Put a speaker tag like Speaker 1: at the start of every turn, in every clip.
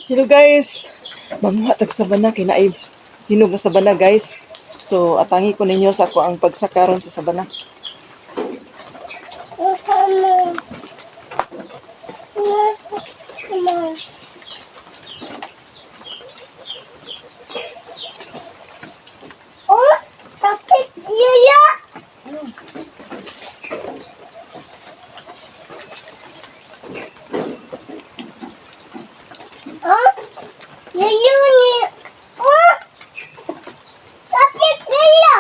Speaker 1: Hello guys. Manguha tag sabana kay naay hinog nga sabana, guys. So atangi ko ninyo sa ako ang pagsakaron sa sabana.
Speaker 2: Oh, sakit yaya. Oh, yayo ni. Oh, sakit yaya.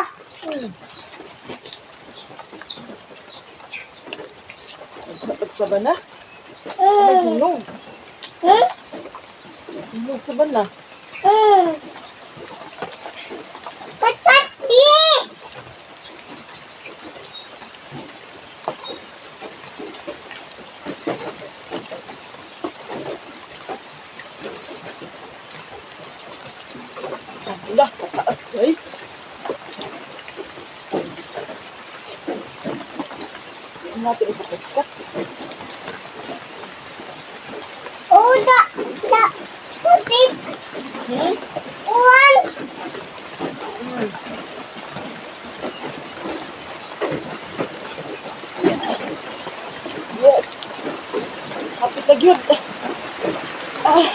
Speaker 1: Manguha tag sabana. Ay, hinog. Hinog sabana.
Speaker 2: Patat di.
Speaker 1: Wala, kataas, guys. Saan natin ipapagkat?
Speaker 2: Oh, da, da. Sakit.
Speaker 1: Hmm?
Speaker 2: One.
Speaker 1: Yes. Hapit na gyud. Ah.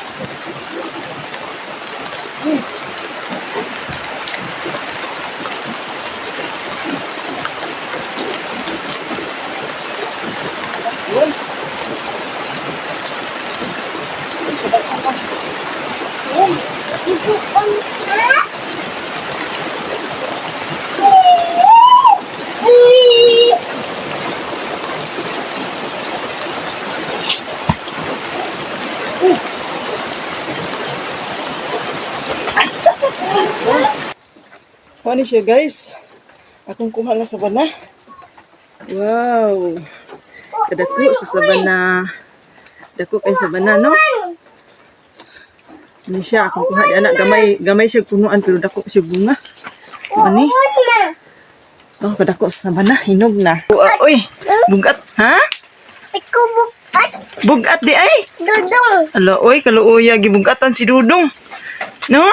Speaker 1: Yun. Yun.
Speaker 2: Ibu om ha?
Speaker 1: Ano siya, guys? Akong kuha nga sabana. Wow. Kadako sa sabana. Dako kay sabana, no? Ano siya akong kuha di anak, gamay gamay siya punuan pero dako siya bunga. Ani?
Speaker 2: Na.
Speaker 1: Oh, kadako sa sabana, hinog na. Oh, ah, uy, bugat, ha?
Speaker 2: Ikaw bukat
Speaker 1: Bugat di ay.
Speaker 2: dudong.
Speaker 1: Ala, oy, kaluoya gibugatan si Dudong. No?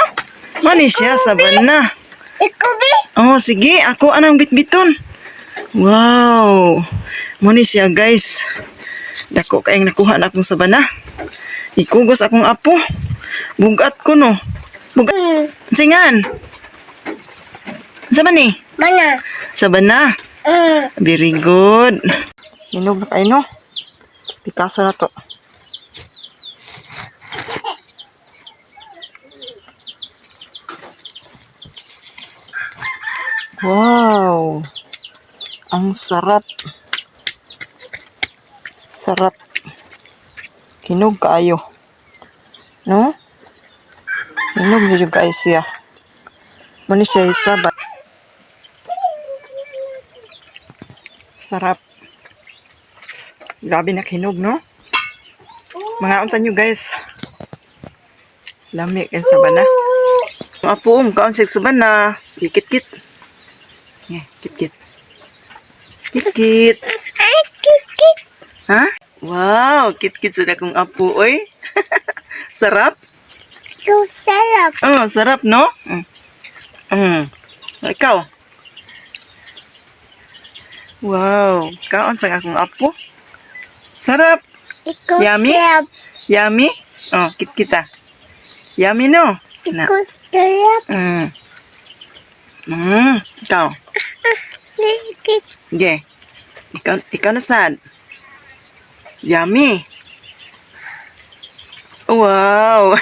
Speaker 1: Mani siya sabana.
Speaker 2: Ikaw bi?
Speaker 1: Oh, sige, ako anang bitbiton. Wow. Muni siya, guys. Dako kayong nakuha na akong sabana. Ikugos akong apo. Bugat ko no. Bugat. Singan. Sa man ni?
Speaker 2: Mana?
Speaker 1: Sabana. Very good. Hinog na kayo no. Pikasa na to. Wow. Ang sarap. Sarap. Hinog kaayo. No? Hinog na jud kaayo siya. Mani siya isa ba? Sarap. Grabe na hinog, no? Mga unta nyo, guys. Lami kay sabana. Ang apo, kaon siya sabana. Kikit-kit. Yeah, kit-kit. Kit-kit.
Speaker 2: Ay, kikik.
Speaker 1: Ha? Wow, kit-kit sa akong apo, oy. Sarap.
Speaker 2: So sarap.
Speaker 1: Oh, sarap, no? Ikaw. Wow, kaon sa akong apo. Sarap.
Speaker 2: Ikaw
Speaker 1: Yummy?
Speaker 2: sarap.
Speaker 1: Yummy? Oh, kit-kit ah. Yummy, no? Na.
Speaker 2: Ikaw sarap.
Speaker 1: Ikaw.
Speaker 2: Kikik.
Speaker 1: Sige. Ikaw, ikaw na sad. Yummy. Wow.